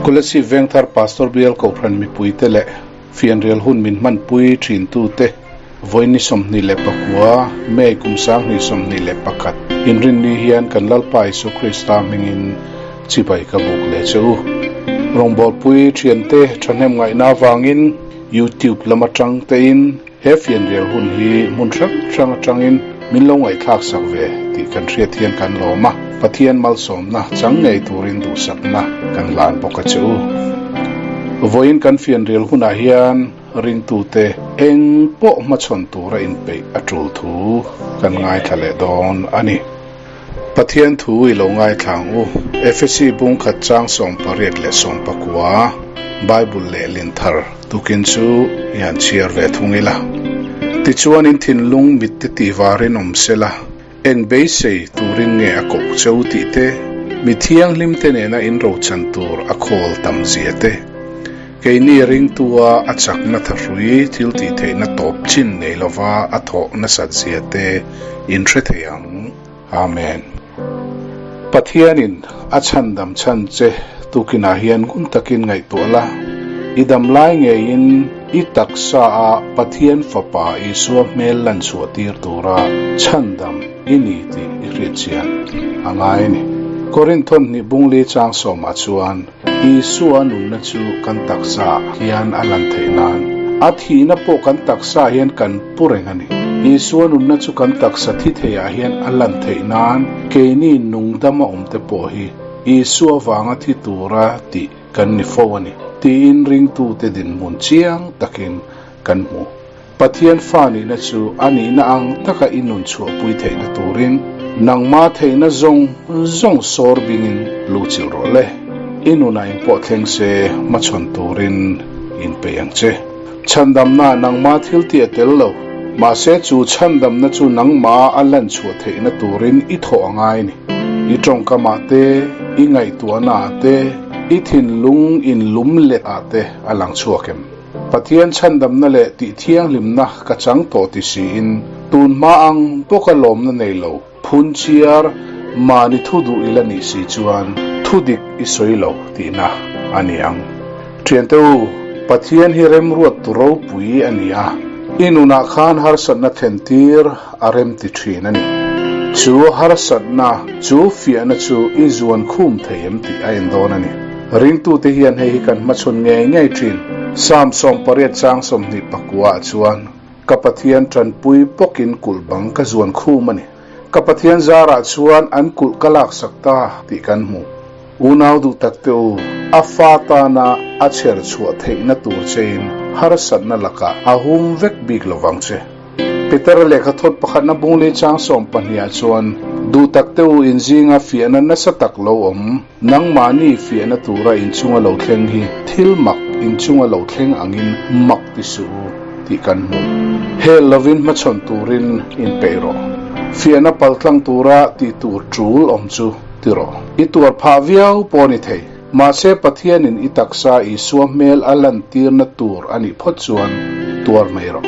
Kolasib Vengthar Pastor Bial Kohhran mipuite leh Fianrial hun min hmanpui thintute vawiin ni 29, May kum 2021 inrinni hian kan Lalpa Isua Krista hmingin chibai ka buk leh che u. Rawngbawlpui thiante thahnem ngaihna avangin YouTube lam atang tein he fianrial hun hi hmun hrang hrang atangin min lo ngaihthlak sak ve tih kan hriat hian kan lawm a, Pathian malsawmna chang ngei turin duhsakna kan hlan bawk a che u. Vawiin kan fianrial hunah hian ringtute eng pawh hmachhawn tura inpeih a tul thu kan ngaithla leh dawn a ni. Pathian thu i lo ngaithla ang u. Efesi bung khat chang 18 leh 19 Bible lehlin thar tukin chu i han chhiar ve thung ila. Tichuan in thinlung mitte tih varin awm sela, eng beisei turin nge a koh cheu tih te, mi thianghlim te nena in rochan tur a khawl tam zia te, keini ringtua a chakna thahrui thil tih theihna tawp chin nei lova a thawh nasat zia te in hre thei ang. Amen. Pathianin a chhandam chhan che tukinah hian ngun takin ngaihtuah la, i dam lai ngeiin i taksa a Pathian Fapa Isua hmel lan chhuah tir tura chhandam i ni tih i hriat chian a ngai a ni. Korinthon hnih bungli chang sawmah chuan Isua nunna chu kan taksa hian a lan theih nan a thihna pawh kan taksa hian kan pu reng a ni. Isua nunna chu kan taksa thi theiah hian a lan theih nan keini nungdama awmte pawh hi Isua vanga thi tura tih kan ni fo a ni tiin ringtute dinhmun chiang takin kan hmu. Pathian fa nihna chu a nihna ang taka i nun chhuahpui theihna turin nangma theihna zawng zawng sawr bingin luhchilh rawh le. I nunah engpawh thleng se hmachhawn turin inpeih ang che. Chhandamna nangma thil tih a tel lo, mahse chu chhandamna chu nangma a lan chhuah theihna turin i thawh a ngai a ni. I tawngkamah te, i ngaihtuahnaah te, i thinlung inlum let ah te a lang chhuak em? Pathian chhandamna leh tih thianghlimna ka chang tawh ti siin tun hma ang bawka lawmna nei lo phun chiar mahni thu duh ila nih si chuan thu dik i sawi lo tihna a ni ang. Thiante u, Pathian hi remruat tu ropui a ni a, i nunah khan harsatna thlen tir a rem ti thin a ni. Chu harsatna, chu fiahna chu i zuan khum thei em tih a en dawn a ni. Ringtute hian hei hi kan hmachhawn ngei ngei thin. Psalm 80 chang 29 ah chuan, Ka Pathian tanpui bawkin kulh bang ka zuan khum a ni. Ka Pathian zarah chuan an kulh ka laksak ta tih kan hmu. Unau duh tak te u, a fa tana a chher chhuah theihna tur chein harsatna lakah a hum vek bik lovang che. Peter lehkha thawt pakhatna bungli chang 12 ah chuan, Duh tak te u inzinga fiahna nasa tak lo awm, nangmahni fiahna tura inchunga lo thleng hi thil mak inchunga lo thleng angin mak ti suh u tih kan hmu. Hel lovin hmachhawn turin inpeih rawh. Fiahna paltlang tura tih tur tul awm chu ti rawh. I tuar phah viau pawh a ni thei. Mahse Pathianin i taksa Isua hmel a lantirna tur a nih phawt chuan tuar mai rawh.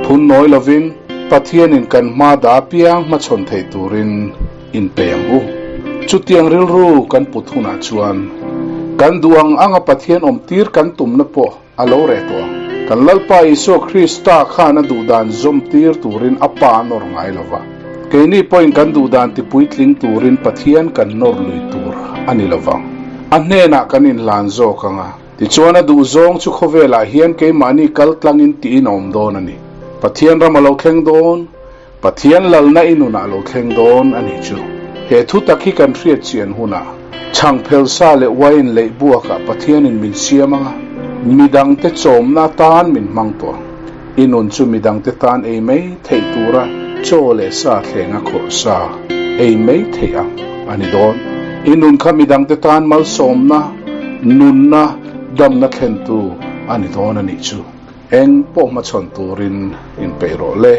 Phun nawi lovin Pathianin kan hma dah apiang hmachhawn thei turin inpe ang u. Chutiang rilru kan put hunah chuan kan duh ang anga Pathian awmtir kan tumna pawh a lo reh tawh ang. Kan Lalpa Isua Krista khan a duhdan zawmtir turin a Pa a nawr ngai lo va. Keini pawhin kan duhdan tipuitling turin Pathian kan nawr lui tur a ni lo vang. A hnenah kan inhlan zawk ang a, tichuan a duhzawng chu khawvelah hian keimahni kal tlangin tiin a awm dawn a ni. Pathian ram a lo thleng dawn, Pathian lalna i nunah lo thleng dawn a nih chu. He thu tak hi kan hriat chian hunah chhangphel sa leh wine leih buakah Pathianin min siam ang a, midangte chawmna atan min hmang tawh ang. I nun chu midangte tan ei mai theih tura chaw leh sa thlenga khawrh sa ei mai theih ang a ni dawn. I nun kha midangte tan malsawmna, nunna, damna thlentu a ni dawn a nih chu. Eng pawh hmachhawn turin inpeih rawh le.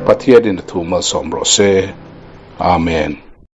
Pathianin a thu malsawm rawh se. Amen.